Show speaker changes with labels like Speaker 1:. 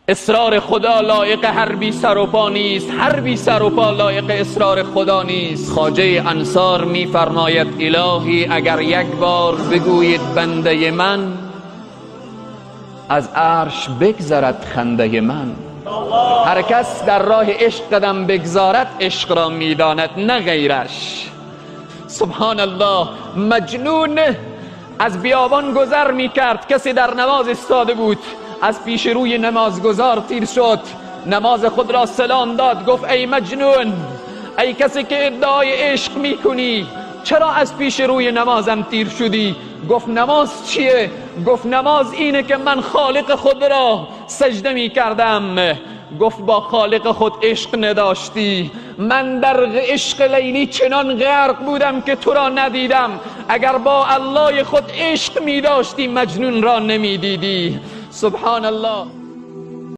Speaker 1: Исрори Худо лоиқи ҳар бе сару по нест, ҳар бе сару по лоиқи исрори Худо нест. Хоҷаи Ансор мефармояд: илоҳӣ, агар як бор бигӯед бандаи ман, аз арш бигзарад хандаи ман. Ҳар кас дар роҳи ишқ қадам бигзорад, ишқро медонад, на ғайраш. Субҳоналлоҳ. Маҷнун аз биёбон гузар мекард, касе дар намоз истода буд, аз пеши рӯи намозгузор тир шуд, намози худро салом дод, гуфт: эй Маҷнун, эй касе ки иддаои ишқ мекунӣ, чаро аз пеши рӯи намозам тир шудӣ? Гуфт: намоз чист? Гуфт: намоз инаст ки ман Холиқи худро саҷда мекардам. Гуфт: бо Холиқи худ ишқ надоштӣ. Ман дар ишқи Лайлӣ чунон ғарқ будам ки туро надидам. Агар бо Аллоҳи худ ишқ медоштӣ, Маҷнунро намедидӣ. Субҳоналлоҳ.